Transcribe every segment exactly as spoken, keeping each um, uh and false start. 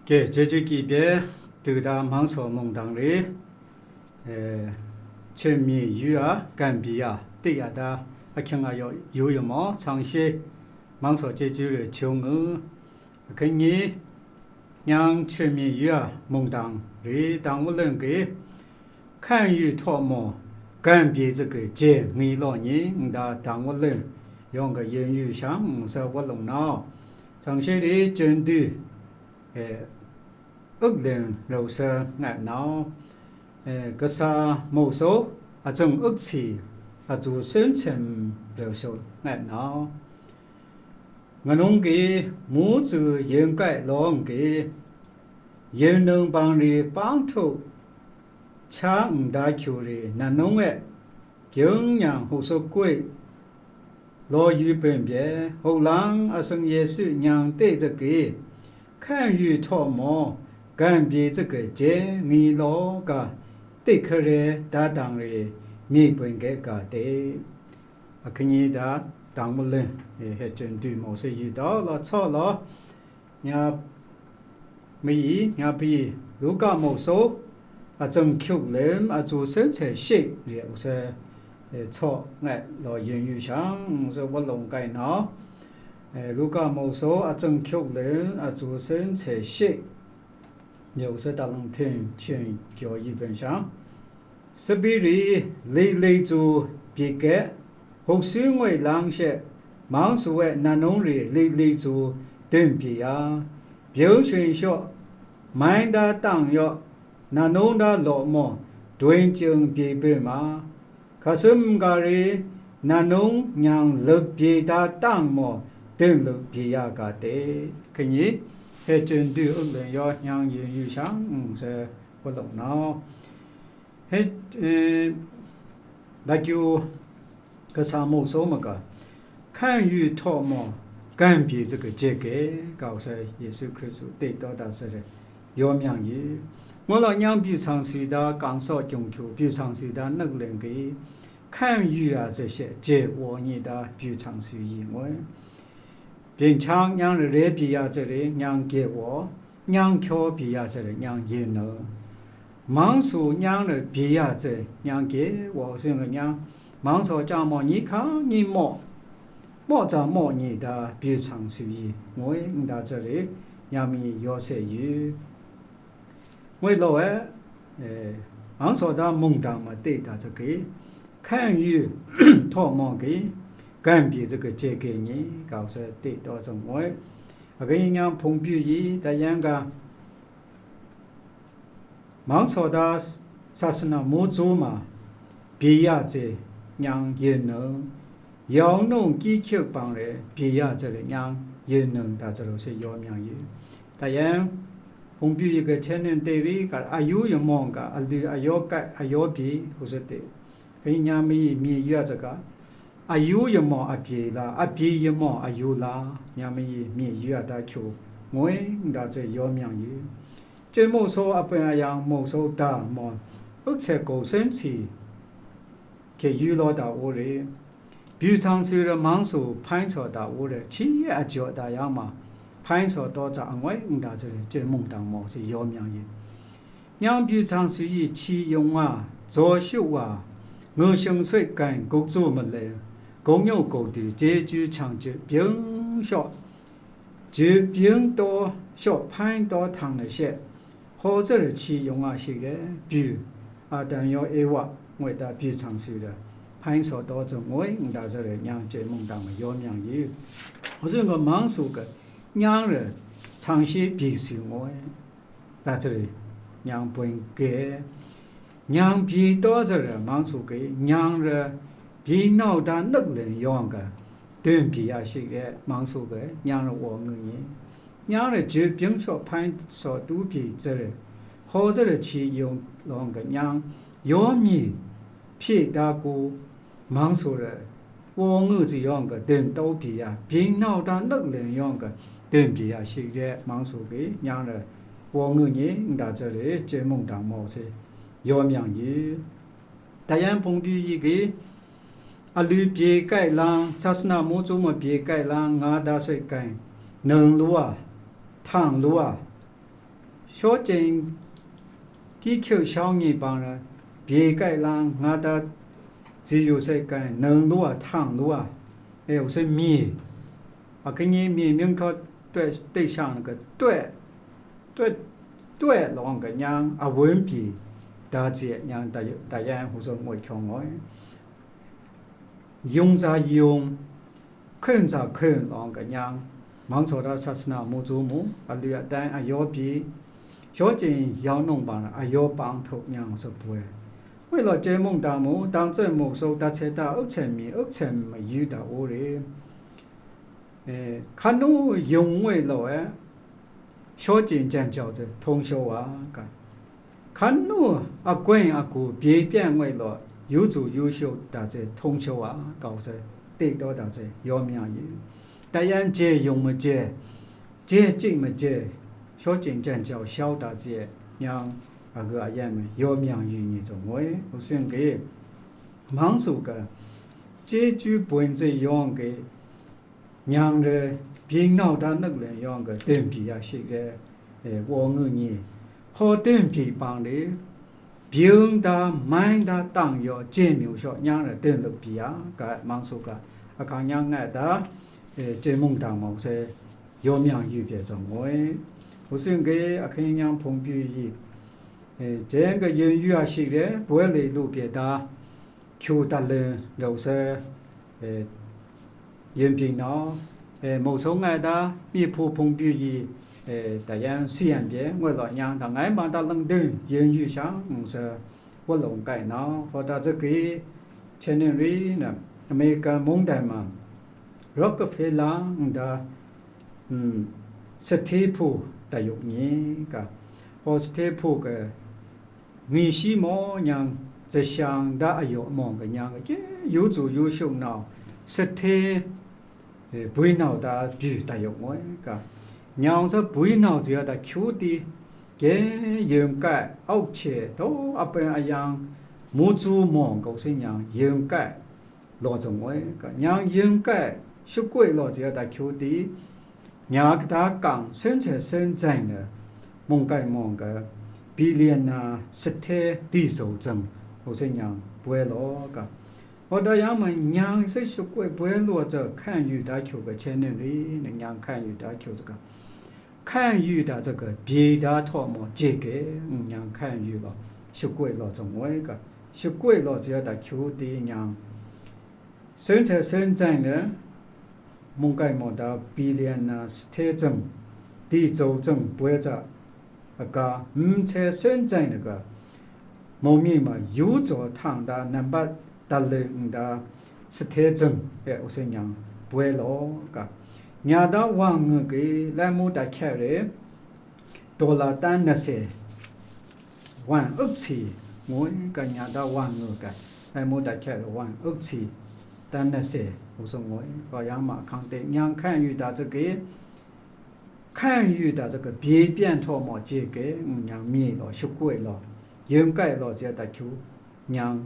Ke, chyeju kyi pye, du da mangsaw mungdang re, e, chyen mi yu a, gan pyi a, ti ya da, ahkying a yaw yu yu maw, chang she, mangsaw chyeju re chung ngu, ahkying nyi, nyang chyen mi yu a, mungdang re, dang wulun ge, hkan yu htaw maw, gan pyi zaga je ngwi law nyi, nda dang wulun, yawng ga yen yu shang, nsa wulung nau, chang she re, chyen du, e, uk len rau sa ngat nau, e, kasa mauso, azung uk si, azu sen sen rau sa ngat nau, nganung ge, mu tsu yen kai lawng ge, yen nung bang ri pang htu, cha nda kyu ri, nanung e, gyung nyang huk suk kui, law yu ben pye, huk lang asung Yesu nyang te zaga, hkan yu htaw maw, gan pyi zaga je ngwi law ga, ti hkare da dang re, mi bun ge ga te. Ahkying nyi da, dang wulun, e, he chyen du mau se yu dau law, tsaw law, nya mayi, nya pyi, Luka mauso, azung hkyuk len, azu sen se she re u se, e, tsaw ngat law yen yu shang, nsa wulung kai nau, e, Luka mauso, azung hkyuk len, azu sen se she, re u se, da lang hten chyen kyaw yu ben shang, Sabi ri, li li tsu byi ge, huk su ngoi lang she, mangsu e nanung ri li li tsu dun byi ya, byung sharin shaw, mai nda tang yaw, nanung nda law maw, dun chyung byi byin ma, hka sum ga ri, nanung nyang lup byi da tang maw, dun lup byi ya ga te. Hkingyi, he chyen du uk len yaw nyang yin yu shang, n se, wulung nau. He, e, dakyu kasa muk so maga, hkan yu htaw maw, gan pyi zaga je ge, kau sai Yesu Hkristu te taw da sare, yaw myang yi. Ngu law nyang byu sang si da, kang saw kyung kyu, byu sang si da, nak leng ge, hkan yu ya ze she, je wa nyi da, byu sang si yi ngoi. Byin chang nyang rare byi ya ze re, nyang ge wa, nyang kyaw byi ya ze re, nyang yin nu. Mang su nyang re byi ya ze, nyang ge wa, zing re nyang, mang saw chyang maw, nyi hkang, nyi maw, maw tsa maw nyi da, byu sang si yi, ngoi, nda ze re, nyang mi yaw se yi. Ngoi law e, e, ang saw da mungdang ma te da zage, hkan yu htaw maw ge, gan pyi zaga je ge nyi, kau sa te taw zang ngoi. Aga yin yang hpung byu yi, da yang ga, mang saw da sasana mu zu ma, byi ya ze nyang yin nu, yau nung kyi hkyuk bang re, byi ya ze re nyang yin nu, da zaru se yaw myang yi. Da yang, hpung byu yi ga hten nin te ri ga, ayu yamawng ga, alu ayaw kat, ayaw byi, u za te. Ga yin nya mi, mi yu ya zaga, ayu yamawng abyi la, abyi yamawng ayu la, nya mi, mi yu ya da kyu, ngoi nda ze yaw myang yi. Chyoi muk so apeng ayang muk so da maw, uk se go sen si, hkye yu law da u re. Byu chang swi ra mang su hpain saw da u re, hti e a jaw da yang ma, hpain saw taw hta angwai nda zaw re, chyoi mungdang maw si yaw myang yi. Nyang byu chang swi yi hti yung nga, zaw shu wa, ngu shing sui gan guk zu malai, gong nyung gong du, je ju chang ju byung shaw, ju byung taw shaw hpain taw htang na she, hkaw zaw re hti yung nga shi re, byu, Adam yaw Ewa, ngoi da byu chang swi re, hpain saw taw zung ngoi nda zaw re nyang chyoi mungdang ma yaw myang yi. Hkaw zun gaw mang su ga, nyang re, chang shi byi swi ngoi, da zaw re, nyang bun ge, nyang byi taw zaw re mang su ga, nyang re, byi nau da nak len yawng ga, dun byi ya shi re, mang su ga, nyang re wa ngu nyi. Nyang re ju byung shaw hpain saw tu byi zaw re, hkaw zaw re hti yung lawng ga nyang, yaw mi hpyi da ku, mang su re, wa ngu zi yawng ga, dun taw byi ya, byi nau da nak len yawng ga, dun byi ya shi re, mang su ga, nyang re, wa ngu nyi, nda zaw re, chyoi mungdang maw se, yaw myang yi. Da yan hpung byu yi ga, alu bye kai lang, sasana mu zu ma bye kai lang, nga da soi kai, nung lu a, htang lu a, Shaw chying kyi hkyau shau ni bang na, bye kai lang nga ta zi yu sai kai, nang lu a, htang lu a, e, u sai mi, a kani mi mying hkaw toi, tei shang na ka toi, toi, toi lawng ka nyang, a wun pyi da zi nyang da, da yan hu zawn ngoi hkyawng ngoi. Yung za yung, hkun za hkun lawng ka nyang, mang saw da sasana mu zu mu, a lu a tai a yaw pyi, shaw chying yau nung bang a yaw pang htuk nyang sa poi. Ngoi law, chye mung da mu, dang tsoi mu suk, dat se ta, uk sen mi, uk sen mayu da u re. E, hkan nu yung ngoi law e, shaw chying jan jau hte htawng shaw wa ga. Hkan nu a gwen a gu bye pyan ngoi law, yu zu yu shu da hte htawng shaw wa ga, u sai te taw da hte yaw myang yu. Da yan je yung maje, je chying maje, shaw chying jan jau shau da hte nyang a ga a yan me yaw myang yu ni zawn ngoi. U sing ge, mang su ga, chyeju bun zi yawng ge, nyang re, byin nau da nak len yawng ga, den pyi ya shi re, e, wa ngu ni, hkaw den pyi bang re, byung da, mai da, tang yaw, je myu shaw, nyang re, den lup pyi ya, ga, mang su ga, a hkang nyang ngai da, e, je mung dang mau se, yaw myang yu pye zawn ngoi. U sing ge, a hkang nyang hpung pyu yi, e, jen ga yun yu ya shi re, boi le lu pye da, kyu dat len rau sai, e, yin pyi nau, e, muk sung ai da, myi hpu hpung pyu yi, e, da yan si yan pye, ngoi law nyang da ngai ma da lang dun yin yu shang, ngu sai, wa long kai nau, hkaw da zagri, Chenin ri na, American mung dai ma, Rockefeller nda, mm, sahte hpu da yuk ni ga, hkaw sahte hpu ga, ngwi shi maw nyang, zashang da a yaw mawng kanyang, kye yu zu yu shung nau, sahte, e, bwi nau da byu da yawng ngoi ga, nyang sa bwi nau zi a da hkyu di, kye yun kai, auk che, daw apen ayang, mu zu mawng kau sin nyang, yun kai, law zung ngoi ga, nyang yun kai, shakoi law zi a da hkyu di, nya kata kang sen se sen zain de, mung kai mawng ga, bilian na sahte di zau zang, u se nyang, boi law ga. Wa da yang ma nyang se shakoi boi law za hkan yu da hkyu ga, Chenin ri na nyang hkan yu da hkyu za ga. Hkan yu da za ga, bye da htaw maw, je ge, nyang hkan yu law, shakoi law zang ngoi ga. Shakoi law zi a da hkyu di nyang, sen se sen zain de, mung kai maw da, bilian na sahte zang, di zau zang boi za, a ga, n se sen zain na ga, mung mi ma yu zaw htang da, nambat dat le n da, sahte zang, e, u se nyang, boi law ga. Nya da wa ngu ge, lai mu da hkyat re, dollar tan na se, wan uk si, ngoi ga nya da wa ngu ga, lai mu da hkyat re, wan uk si, tan na se, u su ngoi, ga yang ma hkang te, nyang hkan yu da za ge, hkan yu da za ga, bye pyan htaw maw je ge, nyang mi law, shakoi law, yun kai law, zi a da hkyu, nyang,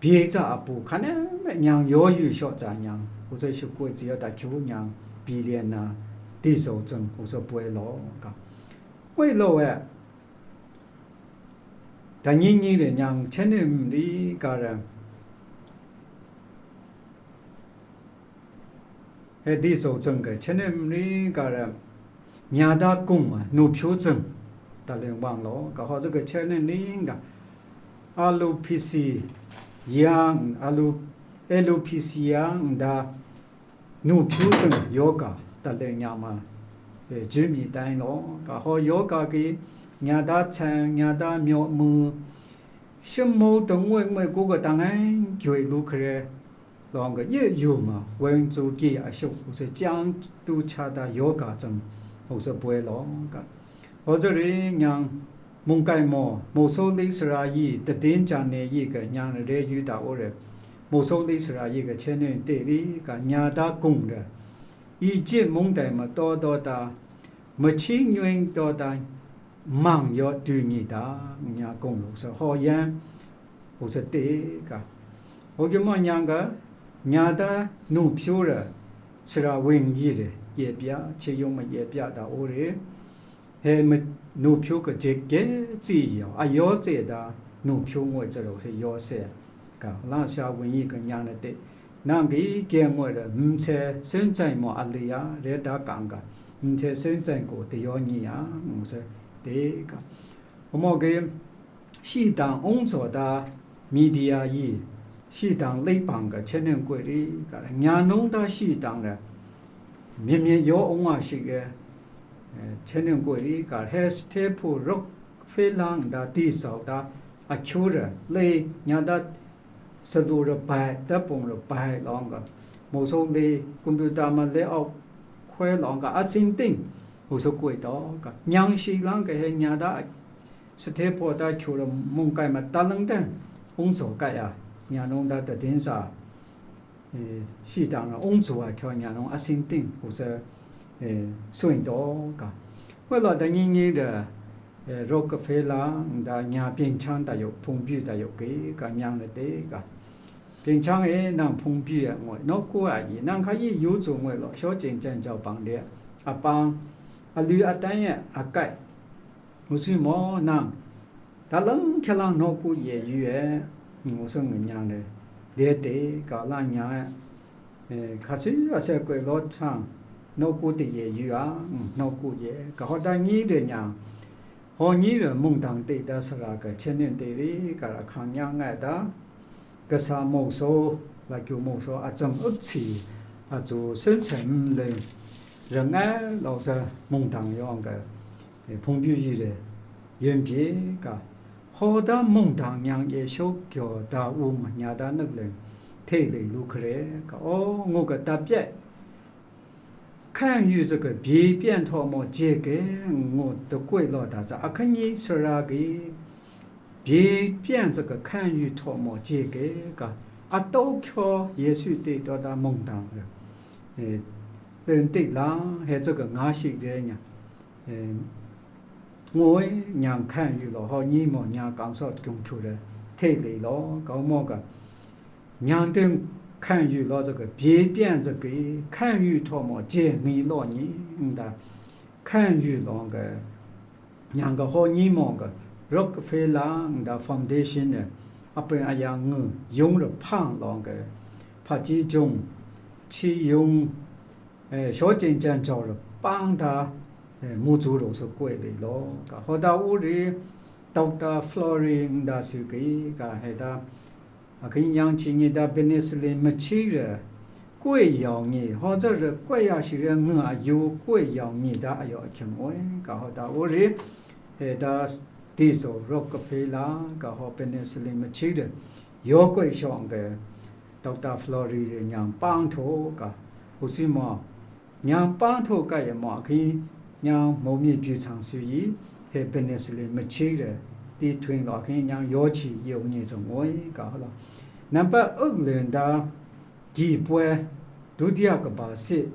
bye za a bu, hkan e me nyang yaw yu shaw za nyang, u sai shakoi zi a da hkyu nyang, bilian na, di zau zang, u sai boi law ga. Woi law e, da ni ni le nyang, Chenin ri ga re, e di zau zang ga, Chenin ri ga re, nya da gung ma, nu hpyu zang, da leng wang law, ga hkaw za ga Chenin ri ga, a lu P C yang, a lu, e lu P C yang da, nu hpyu zang yoga, da leng nya ma, e, ju mi tai law, ga hkaw yoga ki, nya da chan, nya da myaw mu, shim mu, dang ngoi ngoi gu ga, dang ai, gyoi lu hkare, lawng ga ye yu ma, wen zu ki a shuk, u se chyang tu cha da yoga zang, u se boi law ga. Hkaw za ri nyang, mung kai maw, mu so li sara yi, tadin jan ne yi ga nyang re yu da u re, mu so li sara yi ga Chenin te ri ga, nya da gung re, Egypt mung dai ma taw taw da, ma chi nyoi taw da, mang yaw du ni da, nya gung lu sa, hkaw yan, u sa te ga. Hkaw kyu maw nyang ga, nya da nu hpyu ra, sara wing yi re, ye pya, chi yung ma ye pya da u re. He nu hpyu kajik ge tsi yau, a yaw tse da nu hpyu ngoi tsarau se yaw se, ka la sha wunyi kanyang na te, nang ki ge ngoi ra, mse sen tsai mo a li ya, re da kang ga, mse sen tsai ko te yaw nyi ya, ngu se, te ka. Amo ge, shi dang ung tsaw da, media yi, shi dang leipang ga, chenen koi ri ga, nya nung da shi dang ra, myen myen yaw ung wa shi ge, chenen koi ri ga, he sthe hpu ruk hpe lang da, di zau da, a hkyu ra, lei nya da, salu ra bai, da pung ra bai, long ga, mo so le, computer ma le au, hkoi long ga, a sing ting, mo so koi taw ga, nyang shi lang ga, he nya da, sthe hpu da hkyu ra, mung kai ma ta lang dan, ung tsaw kai a, nya nung da, da din sa, အဲ၊ ရှိတောင်တော့ အုံးကျော်က ပြောညာတော့ အဆင်သင့်ကိုယ်စား၊ အဲ၊ ဆိုရင်တော့က၊ ဝဲလာတငင်းငင်းတဲ့၊ အဲ၊ ရော့ကဖဲလာ၊ ဒါညာ ပြင်ချမ်းတရုတ်၊ ဖုန်ပြည့်တရုတ်က ကညံတဲ့က၊ ပြင်ချမ်းရဲ့ နံၣ်ဖုန်ပြည့်ရဲ့ငွေ၊ နောက်ကိုအကြီး၊ နံၣ်ခါကြီး ရိုးစုံငွေလို့ ရှော့ကျင်ကျန်ကြောင်ပန်းတဲ့၊ အပန်း၊ အလူအတန်းရဲ့အကိုက်၊ မုစွိမော်နံၣ်၊ ဒါလမ်းခက်လမ်း နောက်ကိုရဲ့ယူရဲ့၊ မုစွိငညံတဲ့၊ တဲ့တဲ့ကလာညာ၊ အဲ၊ ခါဆူအဆက်ကွယ်လောထံ၊ နောက်ကိုတရဲ့ယူอ่ะ၊ နောက်ကိုရဲ့၊ ကဟောတာကြီးတဲ့ညာ၊ ဟောကြီးတဲ့မုန်တံတေတတ်စရာက ချက်နဲ့တေရီကရခါညာငတ်တာ၊ ကဆာမုတ်ဆိုး၊ လာကျူမုတ်ဆိုး၊ အကြံဥချီ၊ အကျူဆွန်းဆံလင်၊ ရငတ်လောက်စမုန်တံရောင်က၊ ဖုန်ပြည့်ရည်တဲ့၊ ရင်ပြေက၊ ဟောတာမုန်တံညံရဲ့ရှုပ်ကျော်တာဦးမညာတာနှုတ်လင်၊ ထေလေလူခရဲက၊ အော်၊ ငို့ကတပ်ပြက်၊ ခန့်ယူစကပြေးပြန့်ထော်မော်ကျဲကဲငို့တကွေ့လော်တာစ၊ အခန်းကြီးဆရာက၊ ပြေးပြန့်စကခန့်ယူထော်မော်ကျဲကဲက၊ အတုံးချော်ယေရှုတေတော်တာမုန်တံ၊ အဲ၊ လင်တိတ်လာ၊ ဟဲစကငါးရှိတဲ့ညာ၊ အဲ၊ ငို့ညံခန့်ယူလော်၊ ဟော်ညီမော်ညာ၊ ကောင်စော့ကျုံချူတဲ့၊ ထေလေလော်၊ ကောင်းမော်က၊ ညာတင်ခန့်ယူလော်စက၊ ပြေးပြန့်စက၊ ခန့်ယူထော်မော်ကျဲငီလော်ညီ၊ ဒါ၊ ခန့်ယူလော်က၊ ညာကဟော်ညီမော်က၊ ရော့ကဖဲလာ၊ ဒါ၊ ဖောင်ဒေးရှင်းနဲ့၊ အပင်အရာငုံယုံရဖန့်လော်က၊ ဖာကြီးကျုံ၊ ချီယုံ၊ အဲ၊ ရှော့ကျင်ကျန်ကြော်ရပန်းဒါ၊ အဲ၊ မူကျူလို့ဆိုကွဲ့လေလော်က၊ ဟော်တာဦးရီ၊ ဒေါက်တာဖလော်ရီဒါစုက၊ ကဟဲတာ၊ အခင်းညံချီညစ်တာ၊ ပင်နီဆလင်မချီရ၊ ကွေ့ရောင်ညီ၊ ဟော်စရကွဲ့ရရှိရ၊ ငါအယူကွေ့ရောင်ညီတာ၊ အယောအခင်ဝဲက၊ ဟော်တာဦးရီ၊ အဲ၊ ဒါ၊ ဒီဆိုရော့ကဖဲလာက၊ ဟော်ပင်နီဆလင်မချီရ၊ ရော့ကွေ့ရှောင်က၊ ဒေါက်တာဖလော်ရီညံပန်းထိုးက၊ ဦးစီမော်၊ ညာပန်းထိုးကရဲ့မော်၊ အခင်းညံမော်မြေပြူဆောင်စုကြီး၊ ဟဲပင်နီဆလင်မချီရ၊ တီထွင်လော်၊ အခင်းညံရောချီယုံညီစုံဝဲက၊ ဟော်လော်၊ နံပါတ်အုပ်လွင်ဒါ၊ ဒီပွဲ၊ ဒုတိယကမ္ဘာစစ်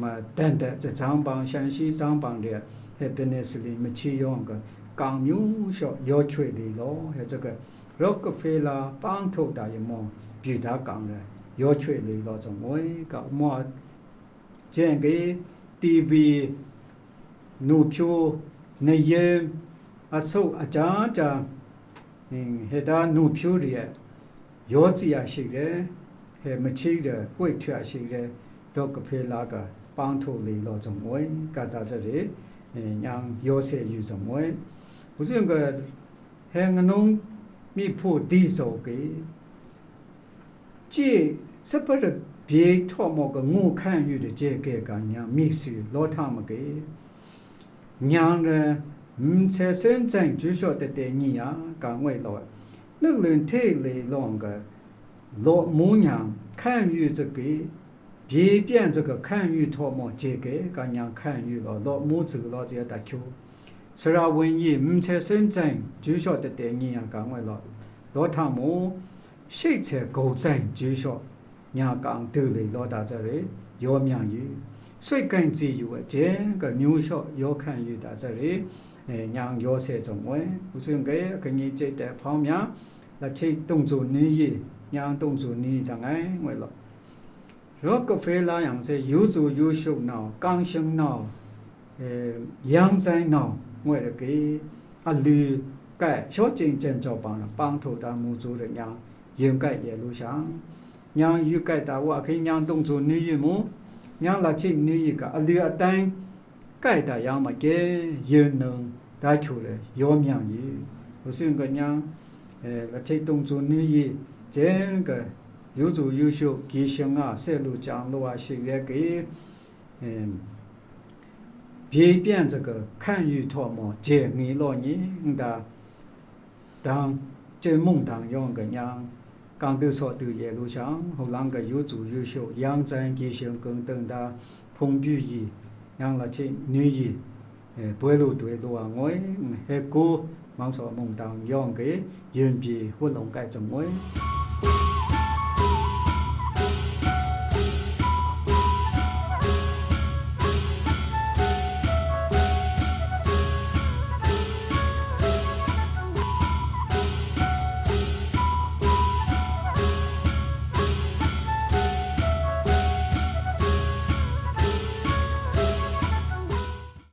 မှာ တန်တက်စချမ်းပန်း၊ ရှန်ရှိစမ်းပန်းတဲ့၊ ဟဲပင်နီဆလင်မချီရောင်က၊ ကောင်မျိုးလျှော့ရောချွေလေလော်၊ ဟဲစက၊ ရော့ကဖဲလာပန်းထိုးတာရမော်၊ ပြူဒါကောင်တဲ့၊ ရောချွေလေလော်စုံဝဲက၊ မော်၊ ကျဲက၊ တီဗီ၊ နူဖြူ၊ နယင်း၊ အဆုတ်အကြကြ၊ ဟဲတာနူဖြူတွေရဲ့၊ ရော့စီအရှိတယ်၊ ဟဲမချီတဲ့၊ ကွေ့ထွေအရှိတယ်၊ ရော့ကဖဲလာက၊ ပန်းထိုးလေလော်စုံဝဲက၊ ဒါစရေ၊ အဲ၊ ညာရော့စေယူစုံဝဲ၊ ဦးစီက၊ ဟဲငနုံးမိဖို့ဒီဆိုက၊ ကျိ၊ စပရပြေးထော်မော်က၊ ငို့ခန့်ယူတဲ့ကျဲကဲက၊ ညာမိတ်ဆွေလောထမက၊ ညာရ၊ မဆဲဆွန်းဆိုင်ကျူးလျှော့တဲတဲညီရာ၊ ကငွေ့လော်၊ နှုတ်လွင်ထေလေလောင်က၊ လော့မူညာ၊ ခန့်ယူစက၊ ပြေးပြန့်စက၊ ခန့်ယူထော်မော်ကျဲကဲက၊ ညာခန့်ယူလော်၊ လော့မူစကလော်ကျဲတကျူ၊ ဆရာဝန်ကြီး၊ မဆဲဆွန်းဆိုင်ကျူးလျှော့တဲတဲညီရာ၊ ကငွေ့လော်၊ လောထမူ၊ ရှိတ်ဆဲကုန်ဆိုင်ကျူးလျှော့၊ ညာကောင်တုလေလော်ဒါစရေ၊ ရော့မြန်ယူ၊ ဆွေးကိုင်စီယူဝဲကျဲက၊ မျိုးလျှော့ရော့ခန့်ယူဒါစရေ၊ အဲ၊ ညာရော့စေစုံဝဲ၊ ဦးစွင်ကဲ၊ အခင်းညံကျိတ်တဲ့ဖောင်းများ၊ လက်ချိတ်တုံ့ဆိုနည်းရည်၊ ညာတုံ့ဆိုနည်းတငယ်ငွေ့လော်၊ ရော့ကဖဲလာယံစဲ၊ ယူစုယူရှုံနောက်၊ ကောင်ရှင်နောက်၊ yang zain nau ngoi ra ke, alu kai shaw ching jen jau pang na pang hto ta mu zu ra nyang, yun kai ye lu shang, nyang yu kai ta wa hke nyang dungzu nu yu mu, nyang la ching nu yu ga alu atai kai ta yang ma ke, yun nung da hkyu re yawm yang yi. Wu sun ga nyang, eh, la hte dungzu nu yi, jen ga yu zu yu shu gi shing nga se lu jang lu wa shing ye ke, em, bye pyan zaga hkan yu htaw maw je ngi law ni nda dang, chyoi mung dang yawng ga nyang, kang du saw du ye lu shang, haulang ga yu zu yu shu, yang zain gi shing gung deng da, hpung byu yi, yang la hte nu yi, eh, boi lu doi lu wa ngoi, he ku, mang saw mung dang yawng ga, yun pyi wu long kai zang ngoi.